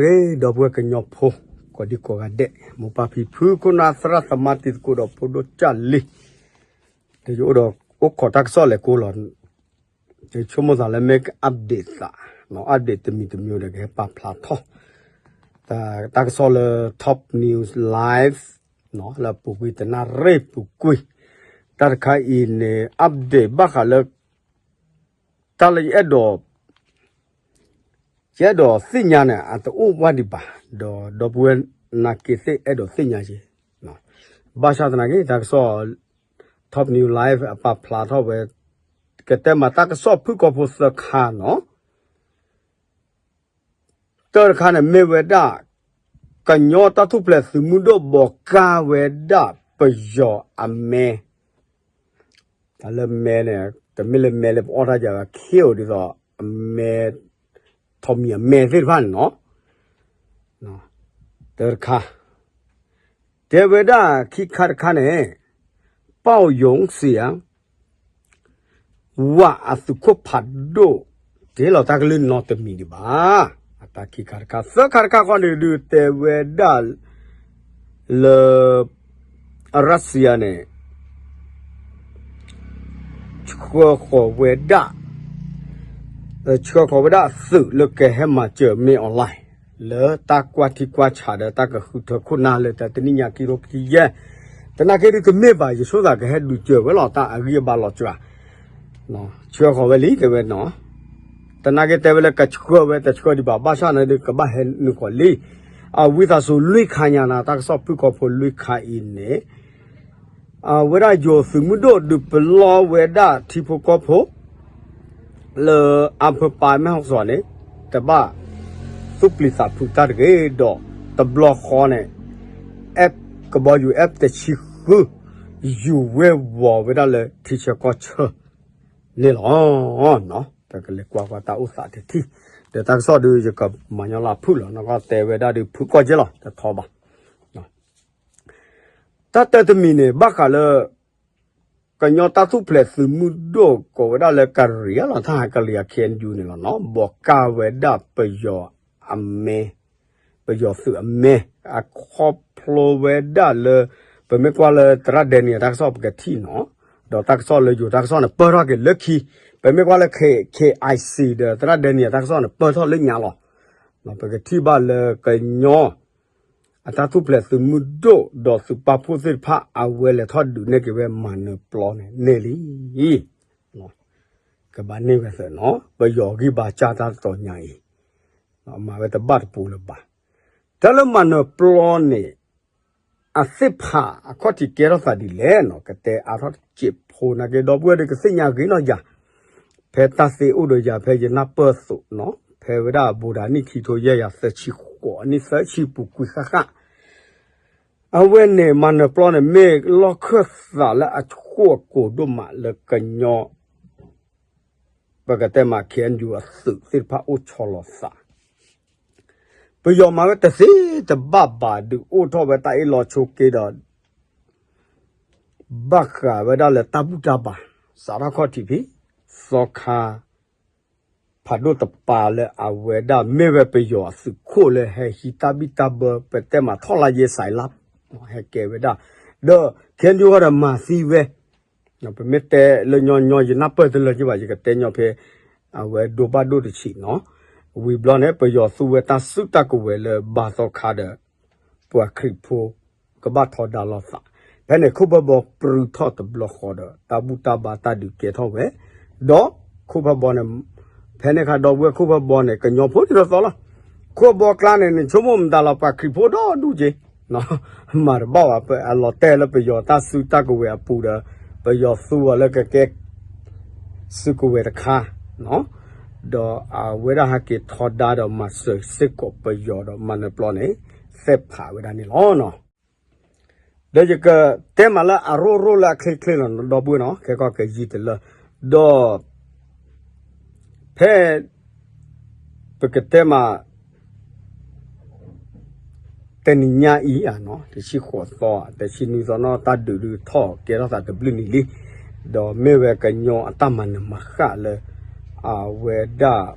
ဂ့ၤ ဒီပုၢ်ဝဲၢ်ကညီဖိ ကိးဒံကိးဂၤဒဲး မိၢ်ပၢ်ဖံဖု ခိၣ်နၢ်သရၣ်သမါ တံၤသကိးဒီးဖိဒိၣ်ကၢ်လံၤ, ဒီးယအိၣ်ဒီးအိၣ်ခိးတၢ်ကစီၣ်လဲၤကိးလီၤ. ယဆိကမိၣ်သးလၢမ့ၢ်က update သး, update တမံၤတမံၤဒီးကဟဲပာ်ဖျါထီၣ် တၢ်ကစီၣ်လၢ Top News Live လၢအပူၤကွံာ်တနၣ်ရံၣ်ပူၤကွံာ်, တၢ်တခါအံၤန့ၣ် update ဘၣ်ဃးလၢ တၢ်လၢယအဲၣ်ဒိး ယအဲၣ်ဒိးသ့ၣ်ညါန့ၣ် အတအိၣ်ဝဲဒံးဘၣ်, ဒီးဒီပုၢ်ဝဲၢ်နာ်က့သ့ၣ်အဲၣ်ဒိးသ့ၣ်ညါက့ၤ, ဘၣ်ဆၣ်သနာ်က့ တၢ်ကစီၣ် Top News Live အပာ်ဖျါထီၣ်ဝဲ ကတဲမးတၢ်ကစီၣ်ဖုၣ်ကိာ်ဖိသၢခါနီၤ တၢ်တခါန့ၣ်မ့ၢ်ဝဲဒၣ် ကညီတၢ်ထူၣ်ဖျဲးသုးမုၢ်ဒိၣ်ဘိးကၢ်ဝဲဒၣ်ပယီၤအမဲ တၢ်လၢမဲန့ၣ် တမ့ၢ်လၢမဲလၢပအီၣ်တၢ်ယၤ ခ့အိၣ်ဒ်သိး အမဲ ထိးမံၤအမဲသ့ၣ်တဖၣ်န့ၣ်နီၤ, တၢ်တခါ တဲဝဲဒၣ်ခံခါတခါန့ၣ် ပီၣ်ယိၤစံယၤ ဝဲအသုးခိၣ်ဖးဒိၣ် တ့ၢ်လီၤတၢ်ကလုၢ်နီတမံၤဒံးဘၣ်. အတၢ်ခံခါတခါ သၢခါတခါဃီန့ၣ်ဒုးတဲဝဲဒၣ် လၢ Russia န့ၣ် ဆှၢဃီၤဝဲဒၣ် ဆှၢဃီၤဝဲဒၣ်သုးလၢကဟဲမၤစၢၤမ့ၢ် online လၢတၢ်ကွၢ်ထံကွၢ်ဆးဒီးတၢ်ကဃုထၢခိၣ်နၢ်လၢတၢ်တနံၣ်ညါခံရိၣ်ခံယဲၢ်, သနာ်က့ဒုးတမ့ၢ်ဘၣ် ယဆိကမိၣ်သးကဟဲဒုးစၢၤဝဲလီၤ တၢ်အဂံၢ်အဘါလီၤစှၤ ဆှၢဃီၤဝဲလံ တဲဝဲနီၤ, သနာ်က့တဲဝဲလၢကဆှၢဝဲတဆှၢဒံးဘၣ် ဘၣ်ဆၣ်န့ၣ်ဒုးကဘၣ်ဟဲနုာ်ဃီၤလံ. အဝံသးစူၤလွံၢ်ခါညါနၤ တၢ်ကစီၣ်ဖုၣ်ကိာ်ဖိလွံၢ်ခါအံၤန့ၣ် အဝဲဒၣ်ယိၤသုးမုၢ်ဒိၣ်ဒုးပလီၢ်ဝဲဒၣ်ထံဖိကီၢ်ဖိ လၢအဖၢပၢ်မဲၢ်ဟီၣ်စီၤန့ၣ် တဘၣ်သူၣ်ပျံၤသးဖုးတၢ်တဂ့ၤဒီး တဘျီဃီန့ၣ် F ကဘီယူၤ F တဆံဃု ယူၤဝဲဝီၤဝဲဒၣ်လၢထံဆၢကီၢ်ဆၢန့ၣ်လီၤ. ပကလဲၤကွၢ်ကွၢ်တၢ်အိၣ်သးတထံၣ်, ဒီးတၢ်ကစီၣ်ဒုးယကမၤညီလၢဖုၣ်လီၤ နီၢ်ကီၢ်တဲဝဲဒၣ်ဒုးဖုၣ်ကီၢ်က့လီၤ တထီဘၣ် တၢ်တၢတမံၤန့ၣ် ဘၣ်ဃးလၢ ကညီတၢ်ထူၣ်ဖျဲးသုးမုၢ်ဒိၣ်ကိးဝဲဒၣ်လၢကရံၤလီၤ တၢ်ဟးကလံၤ K N U န့ၣ်လီၤနီၤ ဘိးကၢ်ဝဲဒၣ်ပယီၤအမဲ ပယီၤသုးအမဲ အခီဖျိဝဲဒၣ်လၢ ပမ့ၢ်ကွၢ်လၢသရၣ်ဒဲနံၣ်အတၢ်ကစီၣ်ပကထံၣ်နီၤ, ဒီးတၢ်ကစီၣ်လၢယိၤတၢ်ကစီၣ်န့ၣ် ပၢၢ်ထီၣ်က့ၤလၢခံ, ပမ့ၢ်ကွၢ်လၢ K K I C ဒီးသရၣ်ဒဲနံၣ်အတၢ်ကစီၣ်န့ၣ် ပၢၢ်ထီၣ်လၢညါလီၤ. ပကထံၣ်ဘၣ်လၢကညီ အတၢ်ထူၣ်ဖျဲးသုးမုၢ်ဒိၣ်ဒီးသုးပာ်ဖှိၣ်သ့ၣ်တဖၣ် အဝဲလဲၤထီၣ်ဒုးနဲၣ်က့ၤဝဲမၤနၢၤပျီန့ၣ်န့ၢ်လံ. ကဘၣ်န့ၢ်ဝဲသ့နီၤ ပယီၤဂံၢ်ဘါစၢ်တၢ်တတီၤညါအံၤ မၤဝဲတဘၣ်တပူၤလၢၤဘၣ်. တၢ်လၢမၤနၢၤပျီန့ၣ် အသ့ၣ်ဖးအခီၣ်ထံးကဲထီၣ်သးဒ်လဲၣ်နီၤ ကတဲအါထီၣ်တစဲးဖိနာ်က့ ဒီပုၢ်ဝဲၢ်ဒီးကသ့ၣ်ညါဂ့ၤနီၢ်ယၤ ဖဲတၢ်သ့အိၣ်ဒီးယၤဖဲယနၢ်ပၢၢ်အသိးနီၤ ဖဲဝဲဒၣ်ဘူးဒၤနံၣ်ခံထိယဲၢ်ယၤသၢဆံဃိးနံၣ်သၢဆံပူၤကွံာ်ဃၣ်ဃၣ် အဝဲန့ၣ်မၤနၢၤပျီန့ၣ် မ့ၢ်လီၢ်ခၢၣ်သးလၢအဆိၣ်အကိၤဒိၣ်မးလၢကညီ ပကတဲမး K N U အသုးသ့ၣ်တဖၣ်အိၣ်ဆီလီၤသး ပယီၤမၤဝဲတသ့တဘၣ်ဘၣ်ဒုးအိၣ်ထီၣ်ဝဲတၢ်အ့ၣ်လိာ်ဆိးက့ဒီး ဘၣ်ဃးဝဲဒၣ်လၢတၢ်ဘူၣ်တၢ်ဘါ စးထီၣ်ခီၣ်ထံးဖဲ သီခါ ဖးဒိၣ်တပၤလၢအဝဲဒၣ်မ့ၢ်ဝဲပယီၤအသုးခိၣ်လၢဟဲဟံးတၢ်ဘံၣ်တၢ်ဘၢ ပတဲမးထီၣ်လါယဲစဲးလါ ဟဲကဲဝဲဒၣ် ဒီး K N U ဃီဒီးမၤသံဝဲ ပမ့ၢ်တဲလၢညီညီ ယနၢ်ပၢၢ်တလၢာ်က့ဘၣ် ယကတဲညီဖဲ အဝဲဒိဘၣ်ဒိတဆံးနီၤ ဝံၤဘျီန့ၣ် ပယီၤသူဝဲတၢ်စုတၢ်ကဝဲၤလၢဘါသီခါဒီး ပှၤခရံာ်ဖိ ကဘၣ်ထီဒါလိာ်သး ဖဲန့ၣ်ခိၣ်ဖၢဘီပြူထီၣ်တဘျီဃီဒီး တၢ်ဘူၣ်တၢ်ဘါတၢ်ဒုးကဲထီၣ်ဝဲ ဒီးခိၣ်ဖၢဘီန့ၣ် ဖဲန့ၣ်ခါဒီပုၢ်ဝဲၢ်ခိၣ်ဖၢဘီန့ၣ် ကညီဖိတရီသီလီၤ ခိၣ်ဖၢဘီကျါန့ၣ် နဆိကမိၣ်မတၤလီၤ ပှၤခရံာ်ဖိဒီဒူၣ်က့ မၤတဘၣ်ဘၣ် အလီၤတဲာ်လၢပယီၤတၢ်စုတၢ်ကဝဲၤအပူၤဒီး ပယီၤသူအီၤလၢကကဲ စုကဝဲၤတခါ ဒီးအဝဲဒၣ်ဟဲက့ၤထီဒါဒီးမၤစၢၤစ့ၢ်ကီးပယီၤဒီးမၤနၢၤပျီန့ၣ် သ့ၣ်ဖးဝဲဒၣ်န့ၣ်လီၤ. ဒီးယကတဲမးလၢအရိၣ်ရိၣ်လၢအချ့ချ့လီၤ ဒီပုၢ်ဝဲၢ်နီၤ ခဲကီၢ်ကယံာ်တလၢ ဒီး ဖဲ ပကတဲမး တနံၤညါအံၤ တဆံဃိးသီ တဆံနွံသီနီၤ တၢ်ဒုးဒုးထီၣ်ကဲထီၣ်သးတဘျုးနံၤလံ ဒီးမ့ၢ်ဝဲကညီအတၢ်မၤနၢၤမၤဃၣ်လၢ အဝဲဒၣ်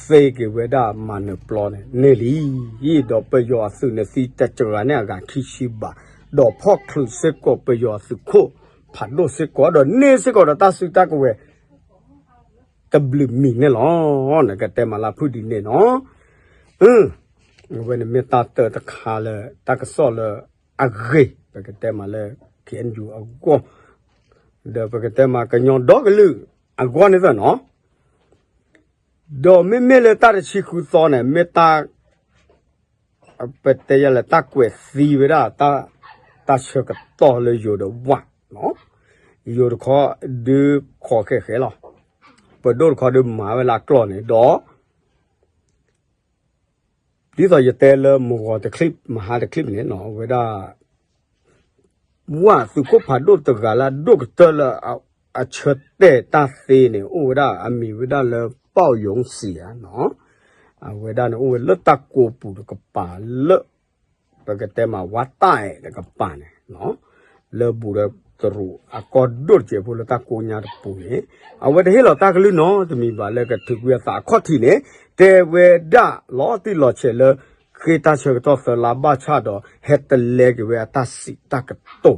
သ့က့ၤဝဲဒၣ်မၤနၢၤပျီန့ၣ်န့ၢ်လံ, ဒီးပယီၤအသုးန့ၣ်သံတစှၤန့ၢ်အဂၤခံဆံဘး, ဒီးဖီၣ်ချုးစ့ၢ်ကီးပယီၤအသုးခိၣ်ဖးဒိၣ်စ့ၢ်ကီး, ဒီးန့ၢ်စ့ၢ်ကီးဒီးတၢ်စုတၢ်ကဝဲၤ တဘျုးမံၤန့ၣ်လီၤ. နကတဲမၤလၢဖုၣ်ဒ်န့ၣ်နီၤ. အဝဲန့ၣ်မ့ၢ်တၢ်တၢတခါလၢတၢ်ကစီၣ်လၢအဂ့ၤ, ပကတဲမၤလၢ ခ့ၣ်အဲၣ်ယူၣ် အဂီၢ်, ဒီးပကတဲမၤကညီဒီကလုာ်အဂီၢ်န့ၣ်သ့ၣ်နီၤ. ဒီးမ့မ့ၢ်လၢတၢ်တဆံဃုသီန့ၣ် မ့ၢ်တၢ် ပတဲယၤလၢတၢ်ကွဲးသံဝဲဒၣ် တၢ်ဆၢကတီၢ်လၢယိၤဒီးဝၣ်, ယိၤတခီဒုးခိးဃဲၤဃဲၤလီၤ, ပဒိၣ်တခီဒုးမၤဝဲလၢအကျီၢ်န့ၣ်ဒီး ဒ်သိးယတဲလၢမုၢ်ဂီၤတချံး မဟါတချံးန့ၣ်နီၤ အဝဲဒၣ် ဝၣ်သုးခိၣ်ဖးဒိၣ်တဂၤလၢအဒိၣ်ကတၢၢ်လၢအဆၢတဲာ်တၢ်သ့န့ၣ် အိၣ်ဝဲဒၣ်အမံၤဝဲဒၣ်လၢ ပီၣ်ယိၤစံဧါနီၤ, အဝဲဒၣ်န့ၣ်အိၣ်ဝဲလၢတၢ်ကိးပူၤတကပၤလၢ ပကတဲမၤဝါတၢ်အဲၣ်တကပၤန့ၣ် လၢဘူးဒီးတရူးအကီၢ်ဒိၣ်တစဲးဖိလၢတၢ်ကိးညါတပူၤန့ၣ် အဝဲတဟ့ၣ်လီၤတၢ်ကလုၢ်နီတမံၤဘၣ်လၢကထုးကွံာ်အသးအခီၣ်ထံးန့ၣ် တဲဝဲဒၣ်လီၤတံၢ်လီၤဆဲးလၢ ဃ့တၢ်ဆၢကတီၢ်သၢလါဘၣ်ဆၣ်ဒီး ဟဲတလဲက့ၤဝဲအတၢ်စံးတၢ်ကတိၤ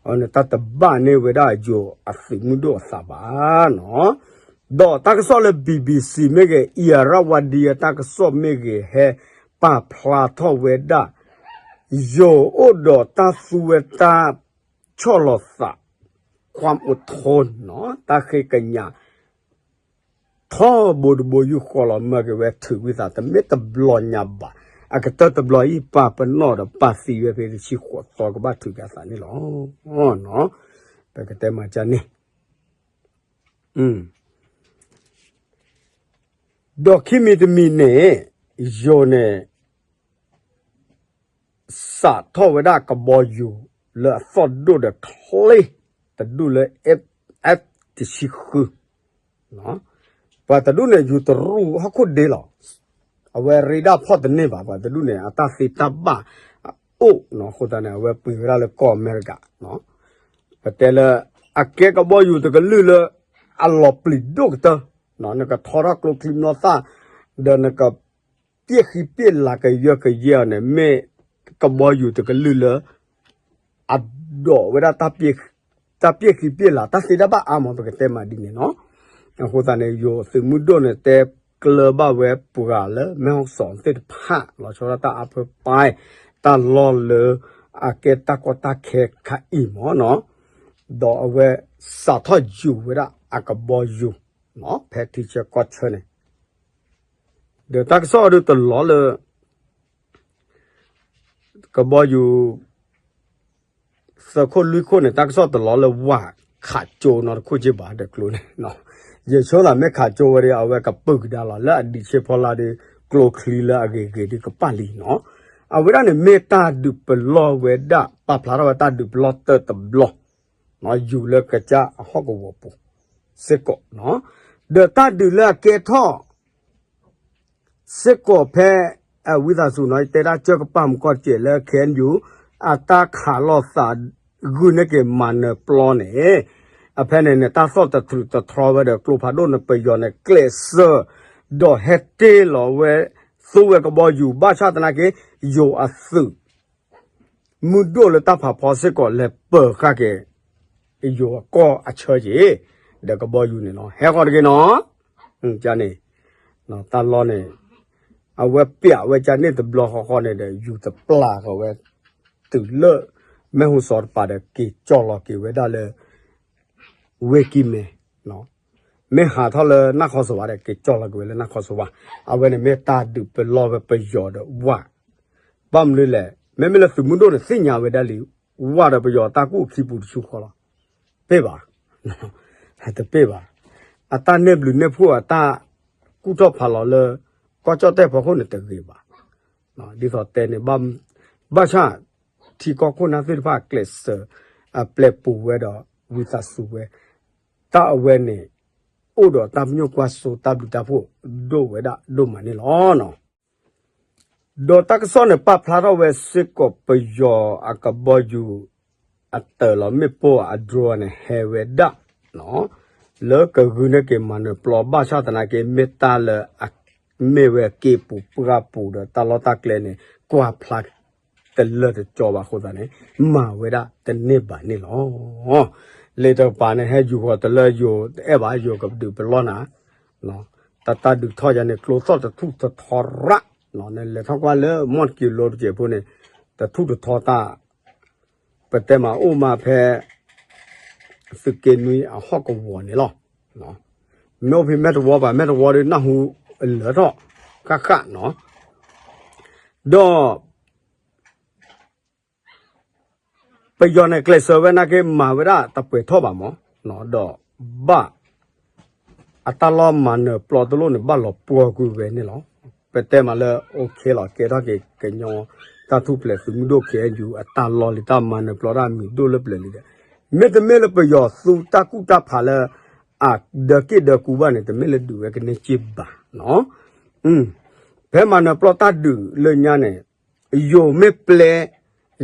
အန့ၣ်တၢ်တဘၣ်န့ၢ်ဝဲဒၣ်ယိၤအသုးမုၢ်ဒိၣ်အသးဘၣ်နီၤ. ဒီးတၢ်ကစီၣ်လၢ BBC မ့ၢ်ဂ့ၤ Irrawaddy အတၢ်ကစီၣ်မ့ၢ်ဂ့ၤ ဟဲပာ်ဖျါထီၣ်ဝဲဒၣ် ယိၤအိၣ်ဒီးတၢ်သူဝဲတၢ်ဆီၣ်လီၤသး ความอดทน နီၤ တၢ်ဃ့ကညး ထီဘိတဘိယူၢ်ဃီလီၤမၢက့ၤဝဲထုးကွံာ်သး တမ့ၢ်တဘျီညါဘၣ်. အကတၢၢ်တဘျီအံၤ ပာ်ပနီၣ်ဒီးပာ်သံဝဲဖဲတဆံဃိးသီကဘၣ်ထုးက့ၤအသးန့ၣ်လီၤ. ပကတဲမၤကန့ၣ် ဒီးခံမံၤတမံၤန့ၣ် ယိၤန့ၣ် စးထီၣ်ဝဲဒၣ်ကဘီယူၤလၢအသီၣ်ဒိၣ်ဒီးချ့ တဒူၣ်လၢ F F တဆံဃု ပှၤတဒူၣ်န့ၣ် ယူၤတရူးဟီၣ်ခိၣ်ဒ့လီၤ. အဝဲရ့ဒၣ်ဖီၣ်တန့ၢ်ဘၣ် ပှၤတဒူၣ်န့ၣ် အတၢ်သ့တၢ်ဘၣ်အိၣ်နီၤ အဃိသတးန့ၣ် အဝဲပှ့ၤဝဲဒၣ်လၢကီၢ်အမဲရကၤ ပတဲလၢ အကဲကဘီယူၤတကလုာ်လၢ အလီၤပျံၤဒိၣ်ကတၢၢ် နကထီထီၣ်ကျိချံမျိာ်သၣ် ဒီးနက ပျဲၢ်ဃံပျဲၢ်လၤကယၢကယဲအီၤန့ၣ် မ့ၢ်ကဘီယူၤတကလုာ်လၢ အဒိးဝဲဒၣ် တၢ်ပျဲၢ်ဃံပျဲၢ်လၤ တၢ်သ့တၢ်ဘၣ်အါမး ပကတဲမးဒ်န့ၣ်နီၤ. အဃိသတးန့ၣ် ယိၤသုးမုၢ်ဒိၣ်န့ၣ် တဲကျၢၤဘၣ်ဝဲပှၤလၢ မဲၣ်ဟီၣ်စီၣ်သ့ၣ်တဖၣ် လီၤဆီဒၣ်တၢ်အါဖၢပၢ် တၢ်လီၢ်လၢ အကဲတၢ်ကီတၢ်ခဲခါအံၤမးနီၤ. ဒီးအဝဲစးထီၣ်ယူၤဝဲဒၣ်အကဘီယူၤ ဖဲထံဆၢကီၢ်ဆၢန့ၣ် ဒီးတၢ်ကစီၣ်အဒုးတလီၤလၢ ကဘီယူၤ သၢခိၣ်လွံၢ်ခိၣ်န့ၣ် တၢ်ကစီၣ်တလီၤလၢဝၤခးကၠိနီတခိၣ်က့ဘၣ်ဒီးကျိန့ၣ် ယဆိသးမ့ၢ်ခးကၠိဝဲဒီး အဝဲကပုာ်ကဒါလီၤ လၢအဒံးဆ့ဖီလာ်ဒီး ကျိချံလၢအဂ့ၤဂ့ၤဒုးကပာ်လံနီၤ. အဝဲဒၣ်န့ၣ်မ့ၢ်တၢ်ဒုးပလီၢ်ဝဲဒၣ် ပာ်ဖျါထီၣ်ဝဲတၢ်ဒုးပလီၢ်တၢတဘျီ ယူၤလၢကစၢ်အဟီၣ်ကဝီၤပူၤစ့ၢ်ကီးနီၤ. ဒီးတၢ်ဒုးလၢအကဲထီၣ် စ့ၢ်ကီးဖဲ ဝံသးစူၤနီၤ ယတဲဒၣ်ကၢၢ်ကပၢ်မူကီၢ်တစဲးလၢ ခ့ၣ်အဲၣ်ယူၣ် အတၢ်ခးလိာ်သး ဂုာ်န့ၢ်က့ၤမၤနၢၤပျီန့ၣ် အဖဲန့ၣ်န့ၣ် တၢ်သီၣ်တထြူးတထြီဝဲဒီး ကျိဖးဒိၣ်န့ၣ် ပယီၤန့ၣ် ကျဲးစၢး ဒီးဟဲတ့ၢ်လီၤဝဲ သူဝဲကဘီယူၤ ဘၣ်ဆၣ်သနာ်က့ ယိၤအသုး မုၢ်ဒိၣ်လၢတၢ်ဖးဖီစ့ၢ်ကီး လဲၤပၢၤဃာ်က့ၤ ယိၤအကီၢ်အဆၢက့ၤ ဒီးကဘီယူၤန့ၣ်လီၤ. ဟဲဃီၤတဂ့ၤနီၤ န့ၣ် တၢ်လီၢ်န့ၣ် အဝဲပျးဝဲကန့ၣ်တဘျီဃီဃီန့ၣ်ဒီး ယူၤတပျၢ်ဃီၤဝဲ တုၤလၢ မဲၣ်ဟူစီၤတပၤဒီး က့ၤကၠီၣ်လီၤက့ၤဝဲဒၣ်လၢ ဝ့ၢ်ကံၢ်မဲ မ့ၢ်ဟးထီၣ်လၢနၢ်ခီစဝါဒီး က့ၤကၠီၣ်လီၤက့ၤဝဲလၢနၢ်ခီစဝါ အဝဲန့ၣ်မ့ၢ်တၢ်ဒုးပလီၢ်ဝဲပယီၤဒီးဝၤ ဘၣ်မနုၤလဲၣ် မ့မ့ၢ်လၢသုးမုၢ်ဒိၣ်န့ၣ် သ့ၣ်ညါဝဲဒၣ်လံ ဝၤဒီးပယီၤတၢ်ကူၣ်ခံပူၤတဆူဃီလီၤ. ပ့ၢ်ဘၣ် တပ့ၢ်ဘၣ် အတၢ်နဲၣ်ဘျုးနဲၣ်ဖှိၣ် အတၢ်ကူၣ်ထီၣ်ဖးလီၤလၢ ကီၢ်ကၠီၣ်တဲၣ်ဖီခိၣ်န့ၣ်တဂ့ၤဘၣ်. ဒ်သိးတဲန့ၣ် ဘၣ်ဆၣ် ထံကီၢ်ခိၣ်နၢ်သ့ၣ်တဖၣ်ကျဲးစၢး အပျဲပူၤဝဲဒီး ဝံသးစူၤဝဲ တၢ်အဝဲန့ၣ် အိၣ်ဒီးတၢ်ပညိၣ်ကွၢ်စိတၢ်ဘျုးတၢ်ဖှိၣ်ဒိၣ်ဝဲဒၣ်ဒိၣ်မးန့ၣ်လီၤ. ဒီးတၢ်ကစီၣ်န့ၣ် ပာ်ဖျါထီၣ်ဝဲစ့ၢ်ကီးပယီၤအကဘီယူၤ အတၢၢ်လီၤမ့ၣ်ပိၢ်အ drone န့ၣ် ဟဲဝဲဒၣ် လၢကဂုာ်န့ၢ်က့ၤမၤနၢၤပျီ ဘၣ်ဆၣ်သနာ်က့ မ့ၢ်တၢ်လၢအ မ့ၢ်ဝဲက့ပူၤပှၢ်ပူၤဒီးတၢ်လီၢ်တၢ်ကျဲန့ၣ် ကွၢ်ဖျါတလၢတကၠီဘၣ်အဃိသတးန့ၣ် မၤဝဲဒၣ်တန့ၢ်ဘၣ်န့ၣ်လီၤ. လံာ်တကပၤန့ၣ် ဟဲယူၤဃီၤတလၢယိၤတအဲၣ်ဘၣ် ယိၤကဒုးပလီၢ်နၤ, တၢ်တၢ်ဒုးထီၣ်ယၤန့ၣ် ကျိသီၣ်တထူၣ်တထီရၣ်, နလဲၤထီၣ်ကွၢ်လၢမီၣ်တက့ၤလိတကဲးဖိန့ၣ် တထူၣ်တထီတၢ် ပတဲမးအိၣ်မးဖဲ သုးက့နွံအဟီၣ်ကဝီၤန့ၣ်လီၤ. မ့ၢ်အိၣ်ဖဲမဲၢ်တဝီဘၣ် မဲၢ်တဝီဒီးနၢ်ဟူအလၢထီၣ် ဃၣ်ဃၣ်နီၤ, ဒီး ပယီၤန့ၣ်ကျဲးစၢးဝဲနာ်က့မၤဝဲဒၣ်တပှဲၤထီၣ်ဘၣ်မး, ဒီးဘၣ် အတၢ်လီၢ်မၤနၢၤပျီတလိၣ်န့ၣ် ဘၣ်လီၤပှီၢ်ကွံာ်ဝဲန့ၣ်လီၤ. ပတဲမးလၢ OK လီၤ ကဲထီၣ်က့ၤကညီ တၢ်ထူၣ်ဖျဲးသုးမုၢ်ဒိၣ် ခ့ၣ်အဲၣ်ယူၣ် အတၢ်လီၢ်လံ တၢ်မၤနၢၤပျီတၢ်မံၤဒိၣ်လၢပျၢၤလံဒီး မ့တမ့ၢ်လၢပယီၤသူတၢ်ကူၣ်တၢ်ဖးလၢ အဒၢးက့ၣ်ဒၢးကူဘၣ်န့ၣ် တမ့ၢ်လၢဒုးဝဲကန့ၢ်စ့ၢ်ဘၣ်နီၤ. ဖဲမၤနၢၤပျီတၢ်ဒုးလၢညါန့ၣ် ယိၤမ့ၢ်ပျဲ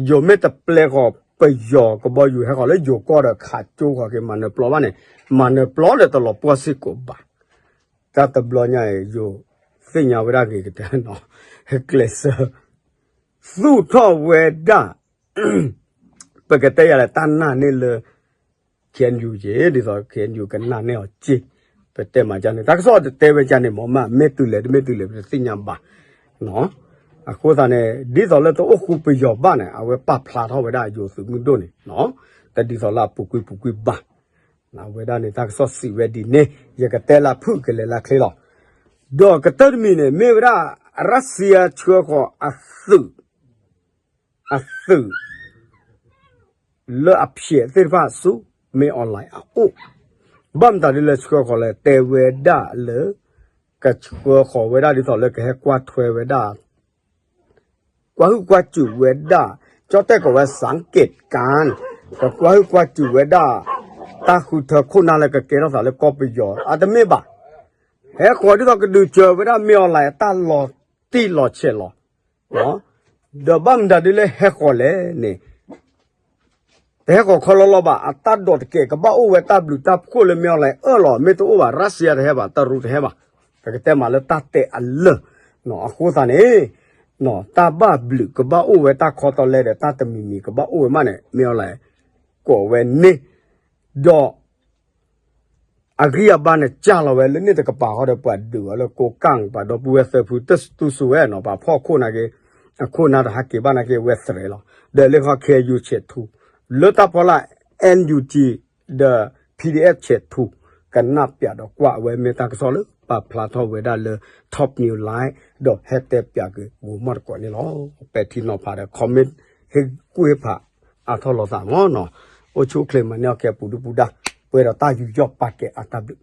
ယိၤမ့ၢ်တပျဲဃီၤ ပယီၤကဘီယူၤဟဲဃီၤလၢယိၤကီၢ်ဒီးခးကၠိဃီၤက့ၤ မၤနၢၤပျီဘၣ်န့ၣ် မၤနၢၤပျီလၢတလီၤပှီၢ်စ့ၢ်ကီးဘၣ်. တၢ်တဘျီညါအံၤ ယိၤသ့ၣ်ညါဝဲဒၣ်ဂ့ၤကတၢၢ်နီၤ ကျဲးစၢး သူၣ်ထီၣ်ဝဲဒၣ် ပကတဲယၤလဲၣ် တၢ်နာ်န့ၢ်လၢ ခ့ၣ်အဲၣ်ယူၣ်က့ၤ ဒ်သိး ခ့ၣ်အဲၣ်ယူၣ် ကနာ်န့ၢ်အီၤက့ၤ ပတဲမၤကန့ၣ် တၢ်ကစီၣ်တတဲဝဲကန့ၣ်မ့ၢ်မး မ့ၢ်တုၤလဲၣ်တမ့ၢ်တုၤလဲၣ် ပတသ့ၣ်ညါဘၣ်. အဃိသတးန့ၣ် ဒ်သိးလၢတအိၣ်ဃူပယီၤဘၣ်န့ၣ် အဝဲပာ်ဖျါထီၣ်ဝဲဒၣ်ယိၤသုးမုၢ်ဒိၣ်န့ၣ် တဒ်သိးလၢအပူၤကွံာ်ပူၤကွံာ်ဘၣ်. အဝဲဒၣ်န့ၣ် တၢ်ကစီၣ်စံးဝဲဒ်န့ၣ် ယကတဲလၢဖုၣ်ကလဲၤလၢချ့လီၤ. ဒီးကတၢၢ်တမံၤန့ၣ် မ့ၢ်ဝဲဒၣ် ရၢၡံယါဆှၢဃီၤအသုး အသုး လၢအဖျဲးသ့ၣ်တဖၣ်ဆူ မင်းအောင်လှိုင် အအိၣ် ဘၣ်မတၤဒ်လဲၣ်ဆှၢဃီၤလဲၣ် တဲဝဲဒၣ်လၢ ကဆှၢဃီၤဝဲဒၣ်ဒ်သိးလၢကဟဲကွၢ်ထွဲဝဲဒၣ် ကွၢ်ဟုၣ်ကွၢ်စူၣ်ဝဲဒၣ် ကၠီၣ်တဲၣ်ကိးဝဲ စၣ်က့းကၣ် ကကွၢ်ဟုၣ်ကွၢ်စူၣ်ဝဲဒၣ် တၢ်ဃုထၢခိၣ်နၢ်လၢကကဲထီၣ်သးလၢကီၢ်ပယီၤ အတမ့ၢ်ဘၣ်. ဟဲဃီၤဒ်သိးကဒုးစၢၤဝဲဒၣ် မင်းအောင်လှိုင် အတၢ်လီၤတံၢ်လီၤဆဲးလီၤ ဒီးဘၣ်မတၤဒ်လဲၣ်ဟဲဃီၤလဲၣ်န့ၣ် တဟဲဃီၤခီလီၤလီၤဘၣ် အတၢ်ဒိးတကဲး ကဘၣ်အိၣ်ဝဲတၢ်ဘျုးတၢ်ဖှိၣ်လၢ မင်းအောင်လှိုင် အၢၣ်လီၤ မ့ၢ်တအိၣ်ဘၣ် ရၢၡံယါတဟဲဘၣ် တရူးတဟဲဘၣ်. ပကတဲမးလၢတၢ်တဲအလၢာ် အဃိသတးန့ၣ် တၢ်ဘၣ်ဘျုးကဘၣ်အိၣ်ဝဲ တၢ်ခီတီလဲဒီး တၢ်တမံၤမံၤကဘၣ်အိၣ်ဝဲမးန့ၣ် မင်းအောင်လှိုင် ကိးဝဲန့ၣ် ဒီး အဂံၢ်အဘါန့ၣ် ကၢ်လီၤဝဲလၢန့ၣ်တကပၤဃီဒီး ပှၤဒုးအီၤလၢကိးကၢ် ပှၤဒီပုၢ်ဝဲၢ်သၢဖု တစူၢ်စူၢ်ဝဲနီၤ ပှၤဖီၣ်ခိၣ်နာ်က့ အခိၣ်နၢ်တဟးက့ၤဘၣ်နာ်က့ ဝဲသရဲးလီၤ. ဒီးလၢခီ ခ့ၣ်အဲၣ်ယူၣ် ဆဲးထူ လၢတၢ်ဖီလာ် NUG ဒီး PDF ဆဲးထူ ကနၣ်ပၠးဒီးကွၢ်အဝဲမ့ၢ်တၢ်ကစီၣ်လၢ ပာ်ဖျါထီၣ်ဝဲဒၣ်လၢ Top News Live ဒီးဟဲတဲပၠးက့ၤဂီၤမီၢ်တကိးန့ၣ်လီၤ. ပဲာ်ထံနီၤဖးဒီး comment ဟ့ၣ်ကူၣ်ဟ့ၣ်ဖး အါထီၣ်လိာ်သးမးနီၤ. အိၣ်ဆူၣ်အိၣ်ချ့မၤန့ၢ်အီၣ်ကဲပူၤဒုပူၤဒါ ပှဲၤဒီးတၢ်ယူးယီၣ်ပာ်ကဲအတၢ်ဘျုး